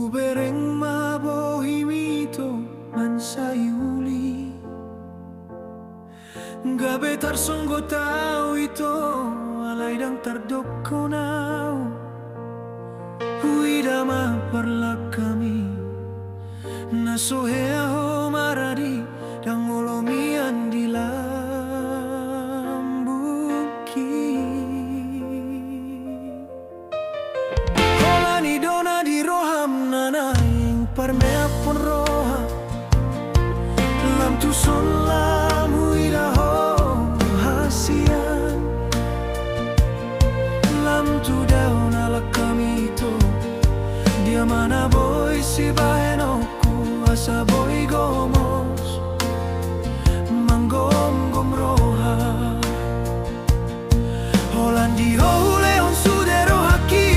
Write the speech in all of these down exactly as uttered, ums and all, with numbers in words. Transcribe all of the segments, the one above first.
Hubereng ma bohim ito mansai uli. Gabe tarsonggot ahu ito, alai ndang tardokkon ahu. Huida ma parlangkami, na so hea ho maradi, ndang olo mian di lambungki. Holan i do na di roham na naeng parmeaphon roha. Lam tuson lam huida ho hasian. Lam tu dao na langkami ito. Dia ma na boi sibahenonku asa boi gomos manggomgom roha. Holan di ho hulehon sude rohangki,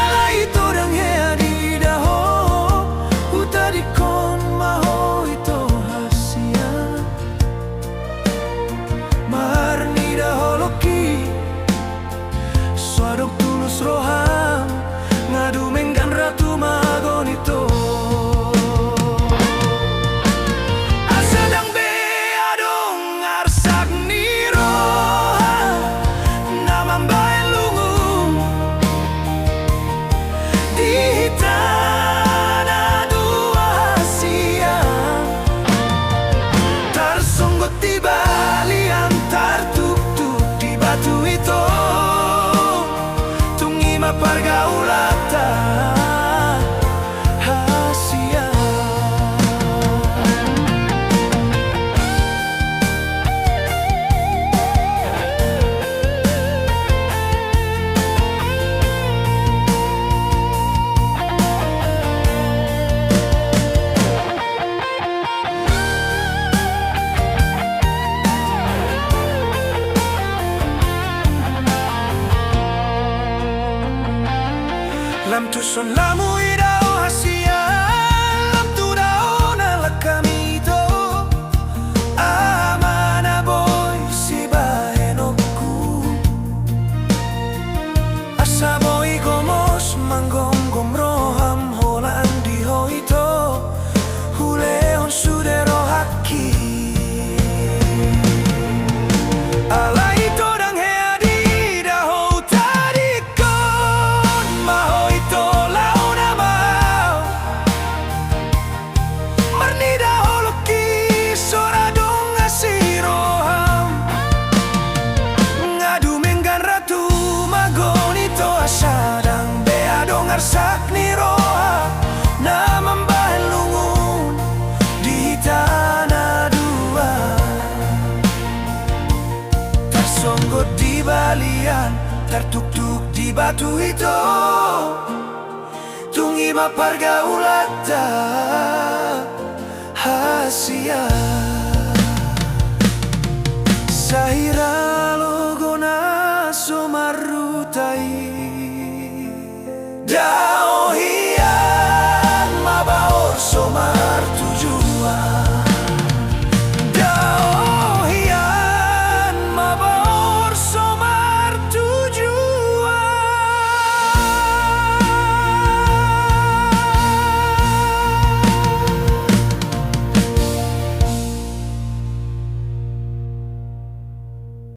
alai ito ndang hea diida ho. Hutadingkon ma ho ito hasian. Marnida holongki, so adong tulus roham, nga dumenggan ratu mago ni to. Asa ndang be adong arsak ni roha na mambahen lungun di hita na dua hasian. Tarsonggot di balian, tartuktuk di batu ito. Tung i ma pargaulanta hasian. Lam tuson lam huida ho hasian, lam tu dao na langkami ito. Aha ma na boi sibahenonku asa boi gomos manggomgom roham, holan di ho ito hulehon sude rohangki. Alai ito ndang hea diida ho, hutadingkon ma ho ito laho na mau. Marnida holongki, so ra adong asi roham, nga dumenggan ratu mago ni to. Asa ndang be adong arsak ni roha na mambahen lungun di hita na dua. Tarsonggot di balian, tartuktuk di batu ito. Tung i ma pargaulanta hasian. Sahira